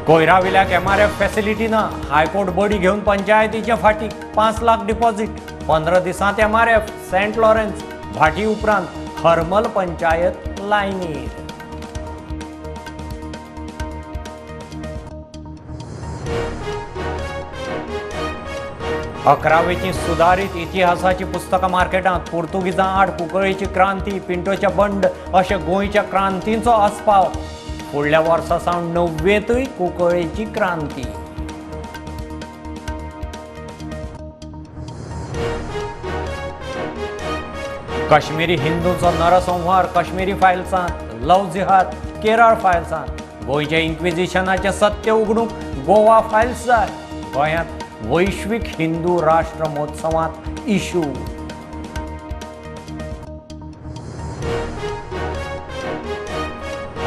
कोयराविल्याक MRF facility ना. High court बडी घेवन पंचायतीचे फाटीक 5 लाख डिपॉझिट. 15 दिसांत एमआरएफ. सेंट लॉरेन्स भाटी उपरांत हरमल पंचायत लायनीर. अकरावेची सुदारीत इतिहासाची पुस्तकां मार्केटांत. पुर्तुगीजां आड कुंकळीची क्रांती, पिंटोचे बंड अशे गोंयच्या क्रांतींचो आस्पाव. फुडल्या वर्सा सावन 90तूय कुंकळेची क्रांती. काश्मीरी हिंदूंचो नरसंहार काश्मीरी फायल्सांत, लव जिहाद केरळ फायल्सांत. गोंयच्या इन्क्विजिशनाचें सत्य उगडूंक गोवा फायल्स जाय. गोंयांत वैश्वीक हिंदू राष्ट्र महोत्सवांत इशू.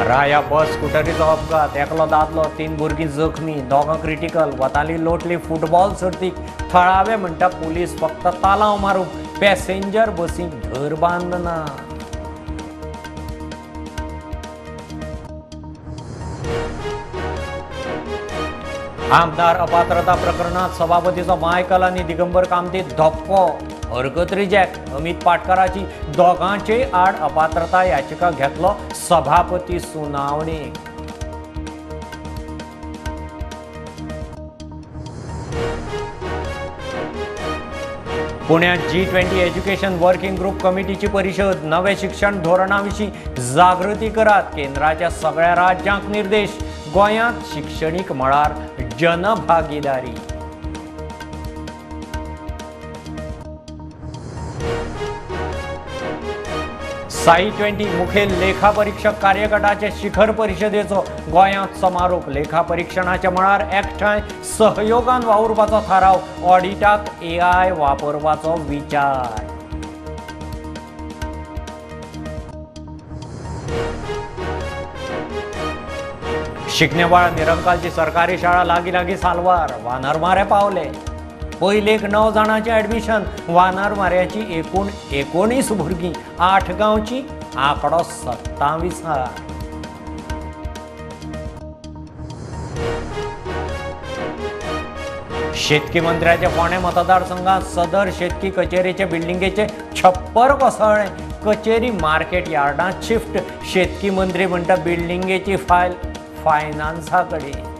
राया बस स्कुटरीचो अपघात, एकलो दादलो, 3 भुरगीं जखमी, 2 क्रिटिकल. वताली लोटली फुटबॉल सर्तीक. थळावे म्हणटा पुलीस फक्त तालांव मारूंक, पॅसेंजर बसींक धर बांदना. आमदार अपात्रता प्रकरणात सभापतीचो मायकल आनी दिगंबर कामतीक धपको. हरकत रिजेक्ट. अमित पाटकाराची दोगांचेय आड अपात्रता याचिका घेतलो सभापती सुनावणेक. पुण्यात G20 education working group कमिटीची परिषद. नवे शिक्षण धोरणा विशीं जागृती करात, केंद्राच्या सगळ्या राज्यांक निर्देश. गोंयांत शिक्षणीक मळार जनभागीदारी. साई 20 मुखेल लेखा परीक्षक कार्यगटाचे शिखर परिषदेचो गोंयांत समारोप. लेखा परीक्षणाच्या मळार एकठांय सहयोगान वावुरपाचो थाराव. ऑडिटाक एआय वापरपाचो विचार. शिकनेवाळ निरंकालची सरकारी शाळा लागीं लागीं साल्वार. वानरमारे पावले. पयलेक 9 जाणांचें ऍडमिशन. वानरमाऱ्याची एकूण 19 भुरगीं. 8 गांवची, आंकडो 27. शेतकी मंत्र्याच्या फोंडें मतदारसंघात सदर शेतकी कचेरीचे बिल्डिंगेचे छप्पर कोसळ्ळें. कचेरी मार्केट यार्डांत शिफ्ट. शेतकी मंत्री म्हणटा बिल्डिंगेची फायल फायनान्सा कडेन.